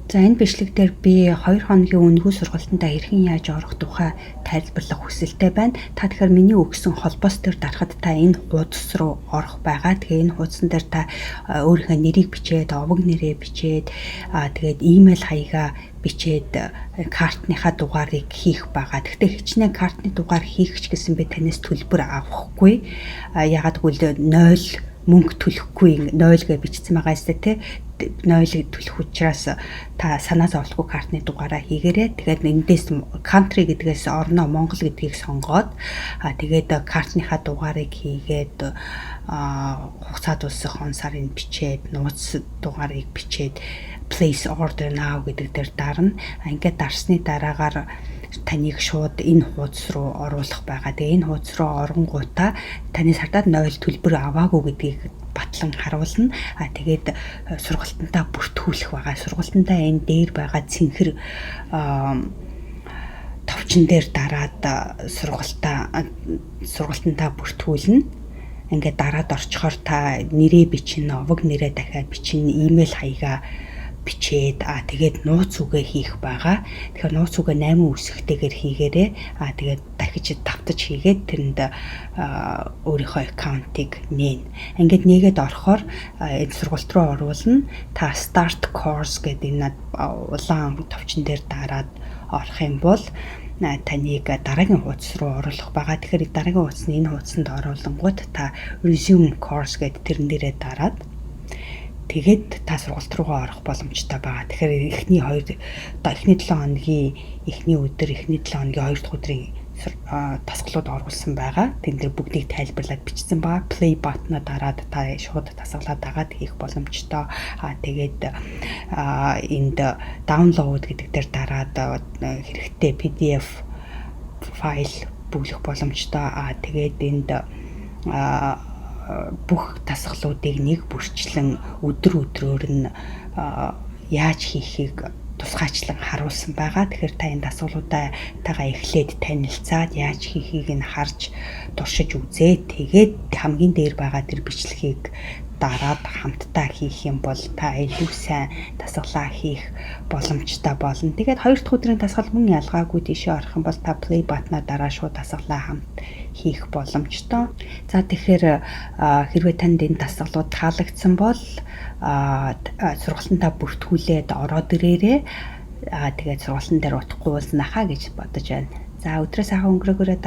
За, энэ бичлэг дээр би 2 хоногийн үнэгүй сургалтандаа хэрхэн яаж орох тухай тайлбарлах хүсэлтэй байна. Та тэгэхээр миний өгсөн холбоос дээр дарахад та энэ хуудас руу орох байгаа. Тэгэхээр энэ хуудсан дээр та өөрийнхөө нэрийг бичээд, овог нэрээ бичээд, тэгээд имэйл хаягаа бичээд, картныхаа дугаарыг хийх байгаа. Гэхдээ хичнээн картны дугаар хийх ч гэсэн би танаас төлбөр авахгүй. Яагаад гэвэл 0 мөнгө төлөхгүй, 0 гэж бичсэн байгаа юм те, 0-ыг төлөх учраас та санаа зовлохгүй картны дугаараа хийгээрэй. Тэгээд эндээс country гэдгээс орноо Монгол гэдгийг сонгоод, тэгээд картныхаа дугаарыг хийгээд, хугацаа дуусах он сарыг бичээд, нууц дугаарыг бичээд, place order now гэдэг дээр дарна. Ингээд дарсны дараагаар таныг шууд энэ хуудас руу оруулах байгаа. Тэгээ энэ хуудас руу оронгуудаа таны сардаад 0 төлбөр аваагүй гэдгийг батлан харуулна. А тэгээд сургалтандаа бүртгүүлэх байгаа. Сургалтандаа энэ дээр байгаа цэнхэр товчон дээр дараад сургалтандаа бүртгүүлнэ. Ингээд дараад орчхоор та нэрээ бичнэ, овог нэрээ дахиад бичнэ, имэйл хаягаа бичээд, тэгээд нууц үгээ хийх байгаа. Тэгэхээр нууц үгээ 8 үсэгтэйгээр хийгээрэй. Тэгээд дахиж давтаж хийгээд тэрэнд өөрийнхөө account ыг нээн. Ингээд нээгээд орохоор энэ сургалт руу оруулна. Та start course гэдэг энэ улаан товчон дээр дараад орох юм бол таныг дараагийн хуудас руу оруулах байгаа. Тэгэхээр дараагийн хуудасны энэ хуудсанд оруулангууд та resume course гэдэг тэрэн дээрээ дараад, тэгээд та сургалт руугаа орох боломжтой байгаа. Тэгэхээр эхний хоёр одоо эхний 7 хоногийн эхний өдөр, эхний 7 хоногийн хоёр дахь өдрийн дасгалууд оруулсан байгаа. Тэн дээр бүгдийг тайлбарлаад бичсэн байгаа. Play button-а дараад та шууд дасгалаа дагаад хийх боломжтой. Тэгээд энд download гэдэг дээр дараад хэрэгтэй PDF файл бөглөх боломжтой. Тэгээд энд бүх дасгалуудыг нэг бүрчлэн өдөр өдрөөр нь яаж хийхийг тусгайчлан харуулсан байгаа. Тэгэхээр та энэ дасгалуудаа тагаа эхлээд танилцаад, яаж хийхийг нь харж туршиж үзээ. Тэгээд хамгийн дээр байгаа тэр бичлэгийг дараад хамтдаа хийх юм бол та илүү сайн дасгалаа хийх боломжтой болно. Тэгээд хоёр дахь өдрийн дасгал мөн ялгаагүй, тийшээ орох юм бол та play button-а дараа шууд дасгалаа хамт хийх боломжтой. За, тэгэхээр хэрвээ танд энэ дасгалууд таалагдсан бол сургалтандаа бүртгүүлээд ороод ирээрэй. Тэгээд сургалтын дээр удахгүй уулзнахаа гэж бодож байна. За, өдрөө сайхан өнгөрөөгөөрэй.